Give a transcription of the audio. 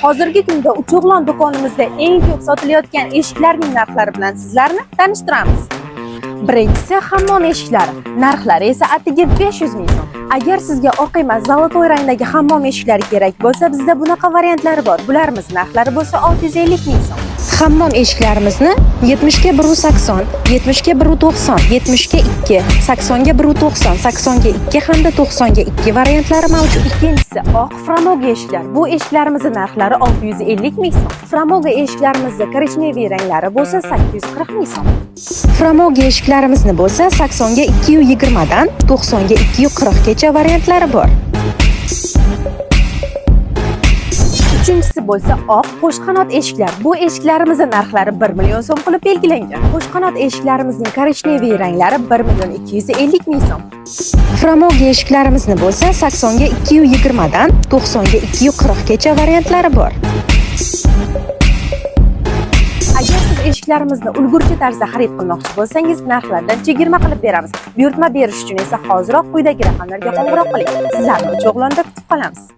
Hozirgi kunda Ucho'g'lon do'konimizda eng ko'p sotilayotgan eshiklarning narxlari bilan sizlarni tanishtiramiz. Birinchisi hammom eshiklari, narxlari esa atigi 500 ming so'm. Agar sizga oq emas, золотой rangdagi hammom eshiklari kerak bo'lsa, bizda bunaqa variantlari bor. Bularimiz narxlari bo'lsa 650 ming so'm. Hammom eshiklarimizni 70 ga 1.80, 70 ga 1.90, 70 ga 2, 80 ga 1.90, 80 ga 2 hamda 90 ga 2 variantlari mavjud. Ikkinchisi oq framoga eshiklar. Bu eshiklarimizni narxlari 650 ming so'm. Framoga eshiklarimizni коричневый ranglari bo'lsa 840 ming so'm. Framoga eshiklarimizni bo'lsa 80 ga 220 dan 90 ga 240 gacha variantlari bor. Uchinchisi bo'lsa oq qo'shqanot eshiklar. Bu eshiklarimizni narxlari 1 million so'm qilib belgilangan. Qo'shqanot eshiklarimizning коричневый ranglari 1 million 250 ming so'm. Framoga eshiklarimizni bo'lsa 80 ga 220 dan 90 ga 240 gacha variantlari bor. Agar siz eshiklarimizni ulgurji tarzda xarid qilmoqchi bo'lsangiz, narxlardan chegirma qilib beramiz. Buyurtma berish uchun esa hoziroq quyidagi raqamlarga qo'ng'iroq qiling. Sizlarni Ucho'g'londa kutib qolamiz.